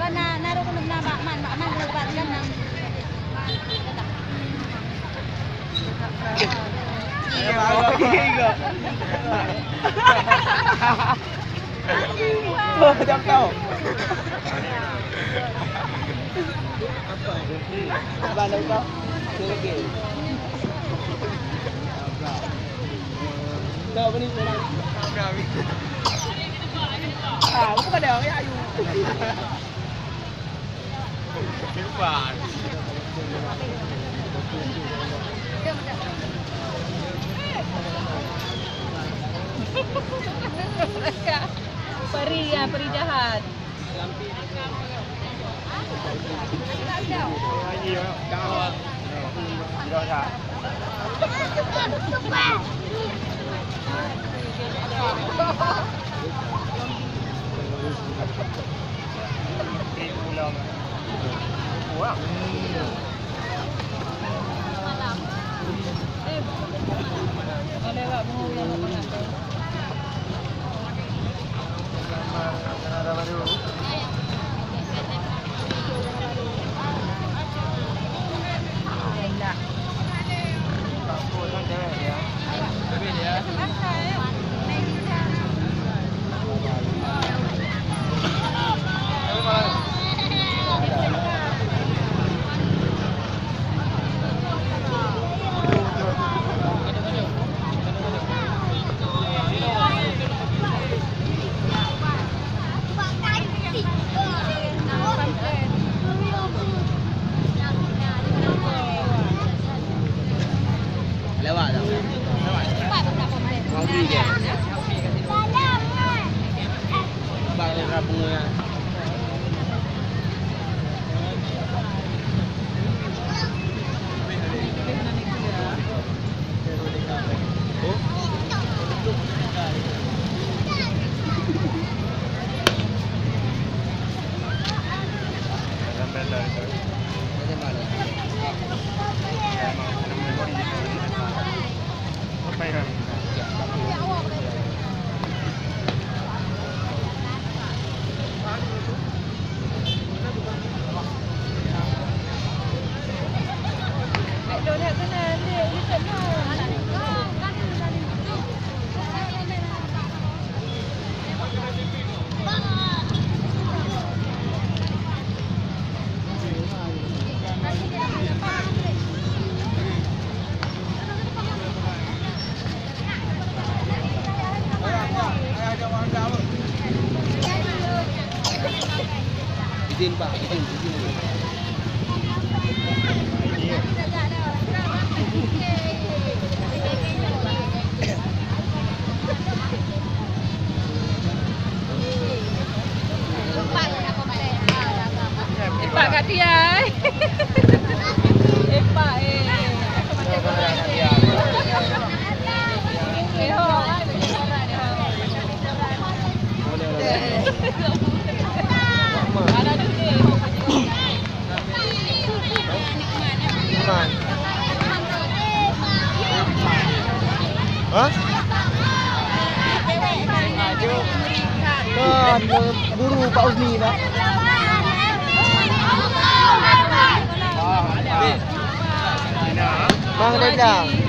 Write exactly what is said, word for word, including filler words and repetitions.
Bak na, na rot keuneuk na bak man, bak man keuneuk bak kan na. Oh, macam tu. Abang dah kau. Okey. Tahu apa ni? Ah, bukan pada orang ayu. Hebat. Peri ya, peri jahat. Lewat dah. Mau beli je. Bang, dah pungut dah. Izin, Pak, izin, izin. Pak Kadiai. Eh, Pak, eh. Eh, ho, eh. Hah? Kan, guru Pak Uzni, Pak. Bang Dendang.